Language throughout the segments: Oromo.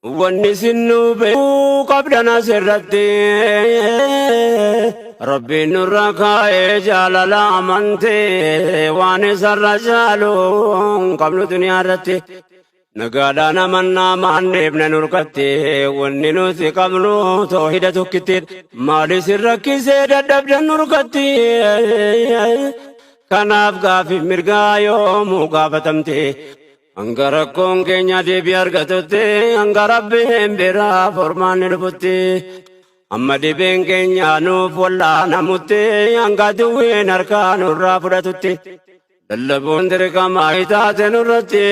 Wanni isin nu beekuu qabdan asirratti Rabbiin nurra kaa'ee jaalala amantee waan isarra caalu hin qabnu duniyaa irratti. Nagaadhaan amannaa maanneefne nurkatti wanni nuti qabnu toohida tokkittiidha. Maal isin rakkisee dadhabdan nurkatti. Kanaaf gaafiif mirgaa yoomuu gaafatamte. Hanga rakkoon keenya deebii argatutti, hanga Rabbiin biraa furmaanni dhufutti, amma dhibeen keenya nuuf wallaanamutti, hanga duwwiin harkaa nurraa fudhatutti, lallabuun dirqama taate nurratti,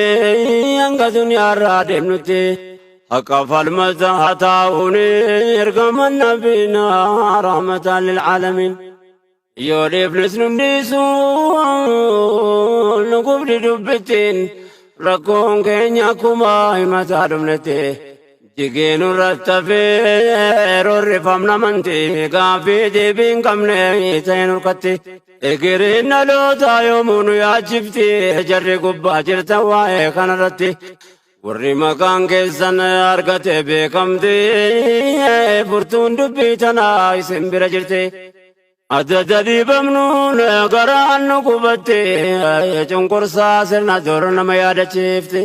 hanga duniyaarraa deemnutti, haqa falmata taa'uun ergama nabiinaa rahmatan lil aalamiin. Yoo dhiifnes nun dhiisu nu gubdi dubbittiin rakkoon keenya akkuma himataa dhumnetti jigee nurratti hafee roorrifamna amantii gaaffii deebii hin qabne ta'e nurkatti. Egereen dhalootaa yoomuu nu yaachifti jarri gubbaa jirtan waa'ee kanarratti. Warri maqaan keessan argate beekamti furtuun dubbii tanaa isin bira jirti. Adda dhiibamnuun garaan nu gubatte cunqursaa sirna dur nama yaadachiifti.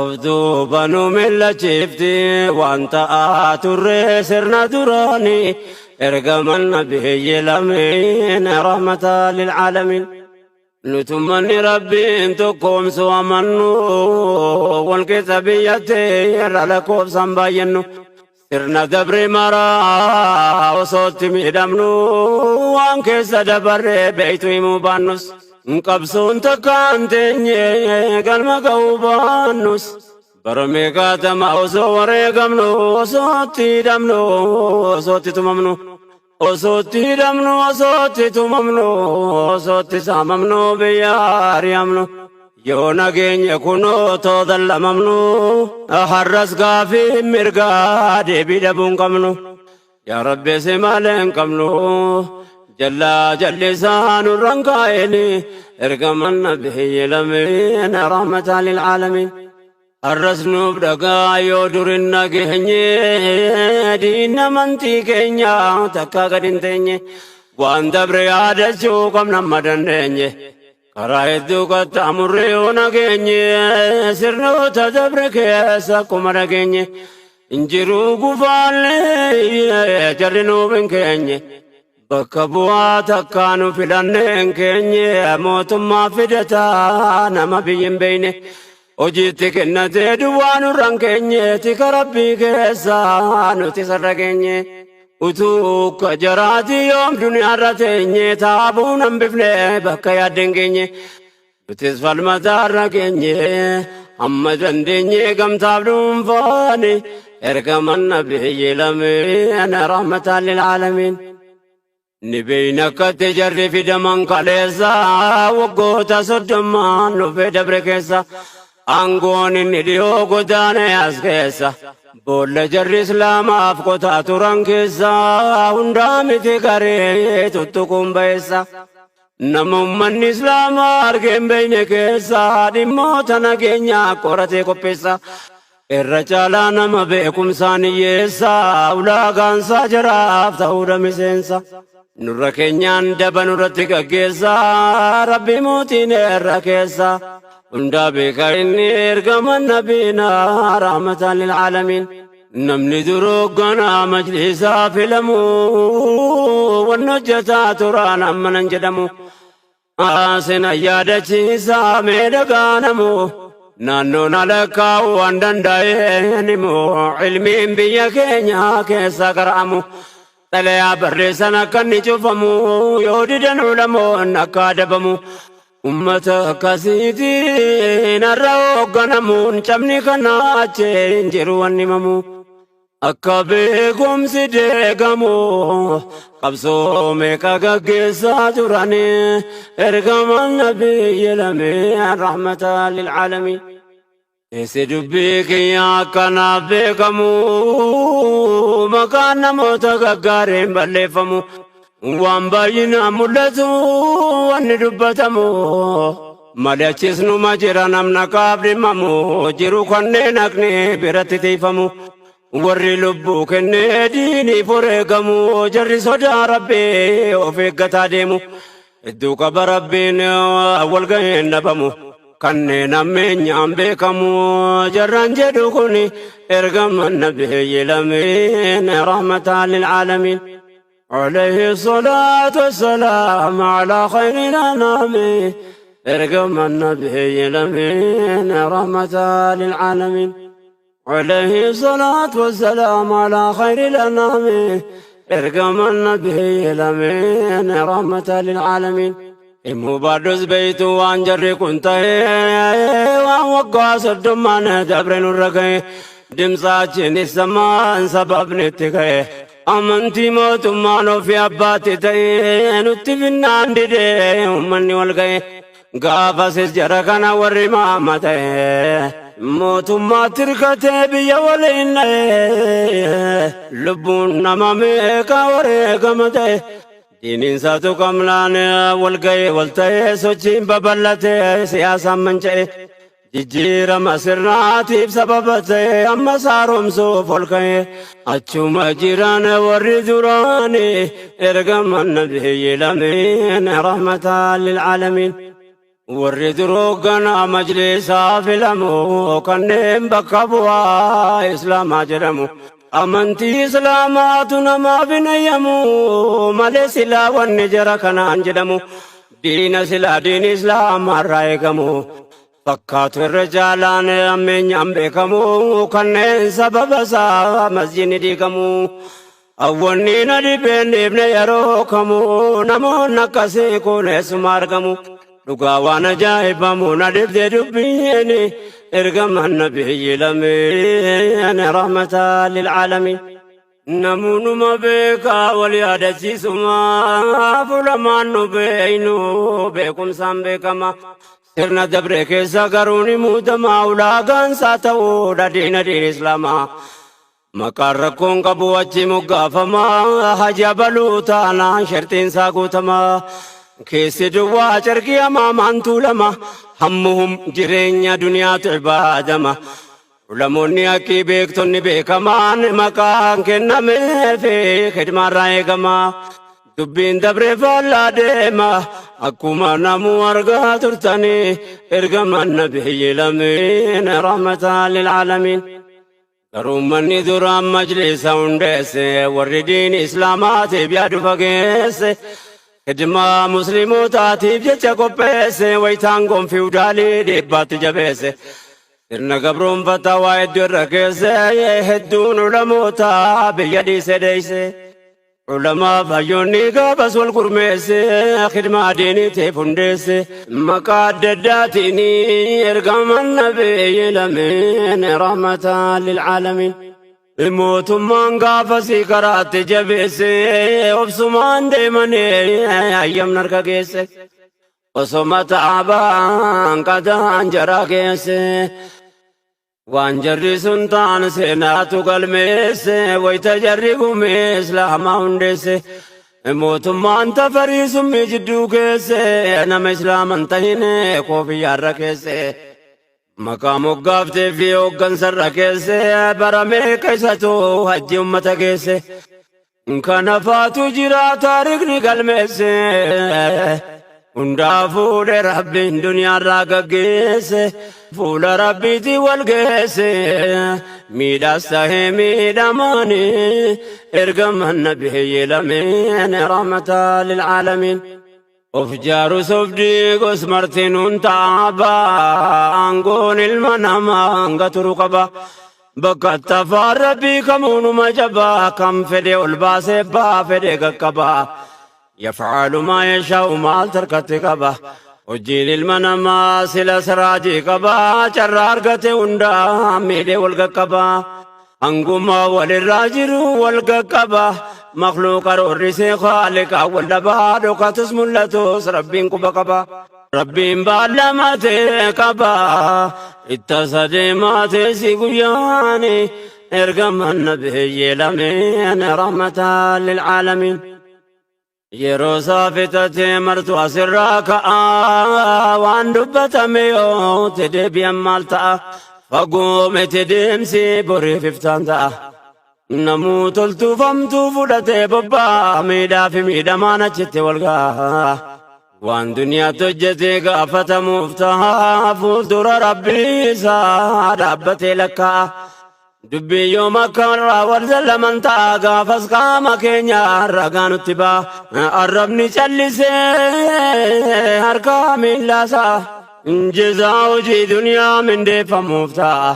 Of duuba nu millachiifti waan ta'aa turre sirna duraani ergaman nabiyyi lameen rahmata lil aalamiin. Nutummanni Rabbiin tokkoomsu amannu wal keessa biyyatti irra lakkoofsaan baay'annu sirna dabre maraa osootti miidhamnu waan keessa dabarre beeytu himuu baannus qabsoon takkaan teenye galma ga'uu baannus bara meeqaatama osoo wareegamnu osootti hidhamnu osootti tumamnu. Osootti hidhamnu, osootti tumamnu, osootti saamamnu, biyya ari'amnu. Yoo nageenye kunoo too dallamamnu, har'as gaafii mirgaa deebii dhabuu hin qabnu. Yaa Rabbi si malee hin qabnu. Jallaa jallisaa nurran kaa'eni, ergaman nabiyyi lameen rahmataa lil aalamiin. Har'as nuuf dhagaa yoo dur hin nageenye diinni amantii keenya takkaa gad hin teenye waan dabre yaadachuu qabna amma dandeenye karaa hedduu qaxxaamurree yoo nageenye sirnoota dabre keessa akkuma dhageenye hin jiruu gufaallee jarri nuuf hin keenye. Bakka bu'aa takkaa nu filanneen keenye mootummaa fidataa nama biyyi hin beeyne hojiitti kennatee duwwaa nurran keenye tika rabbii keessa nuti sarra keenye utuu akka jaraati yoom duniyaarra teenye taabuun hambifne bakka yaaddeen keenye nutis falmataarra keenye hamma dandeenye gamtaaf dhuunfaani ergaman nabiyyi lameen rahmataan lil aalamiin. Ni beeyna akkatti jarri fidaman kaleessa waggoota soddommaan dhufee dabre keessa aangoon inni dhiyoo godaane as keessa boolla jarri islaamaaf qotaa turan keessa hundaa miti garee tuttuquun ba'eessa. Nama ummanni Islaamaa argee hin beekne keessa dhimmoota nageenyaa qoratee qopheessa. Irra caalaa nama beekumsaan hiyyeessa ulaagaansaa jaraaf ta'uudha miseensa. Nurra keenyaan daba nurratti gaggeessa rabbi mootiin irra keessa. Hundaa beeka inni ergama nabiina rahmatan lil aalamiin. Namni dur hoogganaa majlisaa filamu wanni hojjetaa turaan amma nan jedhamu. Sena yaadachiisaa mee dhagaanamu naannoon alakkaa'u waan danda'een himu ilmiin biyya keenya keessa qara'amu. Xalayaa barreessan akka inni cufamu yoo didan ulamoon akka adabamu. Ummata akkasiitiin har'a hoogganamuun cabni kana achi hin jiru wanni himamu. Akka beekumsi deegamu qabsoo meeqa gaggeessaa turani ergamaan nabiyyi lameen rahmata lil'aalamiin. Keessi dubbii kiyya akkanaaf beekamu maqaan namoota gaggaariin balleeffamu waan baay'inaan mul'atu wanni dubbatamu Malee achis numa jira namna qaaf dhimmamu jiru kanneen haqni biratti tiifamu. Warri lubbuu kennee diiniif wareegamu jarri sodaa rabbii of eeggataa deemu. Hedduu qaba rabbiin walgaheen dhabamu. Kanneen ammeenyaan beekamu jarraan jedhu kun ergama nabiyyi lameen rahmataan lil'aalamiin. عليه الصلاة والسلام على خير الأنام ارقم النبي الأمين رحمة للعالمين عليه الصلاة والسلام على خير الأنام ارقم النبي الأمين رحمة للعالمين إمو باردوس بيتو وان جري كنت وان وقع صدمان دبرن الرقي دمساچن السمان سبب نتكي Amantii mootummaan ofii abbaatti ta'ee nutti finnaan didee uummanni wal ga'e. Gaafasis jara kana warri maama ta'e mootummaatti hirkatee biyya waliin dha'e. Lubbuun nama meeqa wareegama ta'e. Diiniinsaatu qabnaan wal ga'e wal ta'e sochiin babal'atee siyaasaan manca'e. Jijjiirama sirnaatiif sababa ta'e amma saaromsuuf ol ka'e. Achuma jiran warri duraani ergama nabiyyi lameen rahmataan lil'aalamiin. Warri duroo ganaa majlisaa filamu kanneen bakka bu'aa islaamaa jedhamu. Amantii islaamaatu namaaf hin eeyyamu malee silaa wanni jara kanaan jedhamu. Diina silaa diini islaamaarraa eegamu. Fakkaatu irra jaalaan ammeenyaan beekamu kanneen sababa isaa masjidni diigamu. Awwanni na dhibeen dhiibne yeroo kamu namoonni akkasii kun eessuma argamu. Dhugaa waan ajaa'ibamu na dhibde dubbiin ergama nabiyyi lameen rahmataa lil'aalamiin. Namoonnuma beekaa wal yaadachiisuma fuulamaan nu beeynu beekumsaan beekama. Sirna dabre keessa garuu ni muudama ulaagaan isaa ta'uudha diina diin islaamaa. Maqaan rakkoon qabu achi moggaafama haja baluu taanaan sharxiin isaa guutama. Keessi duwwaa carqii hamaamaan tuulama hammuhum jireenya duniyaatu ibaadama. Ulamoonni haqqii beektonni beekamaan maqaan kennameefi khidmaarraa eegama. Dubbiin dabree faallaa deema akkuma namuu argaa turtanii ergaman nabiyyi lameen rahmataan lil'aalamiin. Garuu manni duraan majlisa hundeesse warri diin islaamaatiif yaadu fageesse. Khidmaa muslimootaatiif jecha qopheesse wayitaan gonfiudaalii dhiibbaatti jabeesse. Sirna gabroonfataa waa hedduu irra keesse hedduun ulamoota biyya dhiise dheeyse. Ulamaa hayyoonni gaafas wal gurmeesse khidmaa diiniitiif hundeesse. Maqaa adda addaatiin ergaman nabiyyi lameen rahmataan lil'aalamiin. Mootummaan gaafasii karaatti jabeesse obsumaan deemanii hayyamna harka geesse. Osoma taabaan qadaan jara geesse. Waan jarri sun ta'an seenaatu galmeesse wayita jarri gumee islaamaa hundeesse. Mootummaan tafarii summii jidduu keesse nama islaaman tahine koofiyyaarra keesse. Maqaa moggaaftee fi hooggansarra keesse bara meeqa isatu hajji ummata geesse. Kana faatu jira taarikni galmeesse. Hundaa fuudhe rabbiin duniyaarraa gaggeesse. Fuula rabbiitii wal geesse. Miidhaas tahee miidhamaani. Ergaman nabiyyi lameen rahmataa lil'aalamiin. Of jaarus of diigus martinuun taaba. Aangoon ilma namaa hanga turu qaba. Bakka tafaan rabbii kamuunuma jabaa. Kan fedhe ol baasee baa fedhe qaqqaba. Yaf'aalu maa yashaa'u maal tarkatti qaba. Hojiin ilma namaa sila siraajii qaba. Carraa argate hundaa miidhee wal qaqqaba. Hanguma walirraa jiru wal qaqqaba. Makhluuqa roorrisee khaaliqa wal dhabaa dhokatus mul'atus rabbiin quba qaba. Rabbiin baallamatee qaba. Itta sadeemaa si guyyaani ergaman nabiyyi lameen rahmataan lil'aalamiin. Yeroo isaa fixatee martu asirraa ka'a. Waan dubbatame yoo te deebi'an maal ta'a? Fagoo miti deemsi boriif iftaan ta'a. Namuu toltuufamtuu fudhatee bobbaa miidhaa fi miidhamaan achitti wal ga'a. Waan duniyaatti hojjetee gaafatamuuf ta'a fuuldura rabbii isaa dhaabbatee lakkaa'a. Dubbii yoom akka irraa wal zallaman ta'a gaafas qaama keenya ragaa nutti ba'a. Arrabni callisee harka miillaasaa jezaa hojii duniyaa mindeeffamuuf ta'a.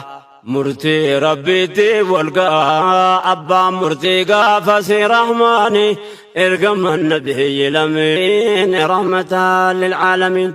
Murtii rabbiitti wal ga'a abbaan murtii gaafasi rahmaani ergaman nabiyyi lameen rahmataan lilcaalamiin.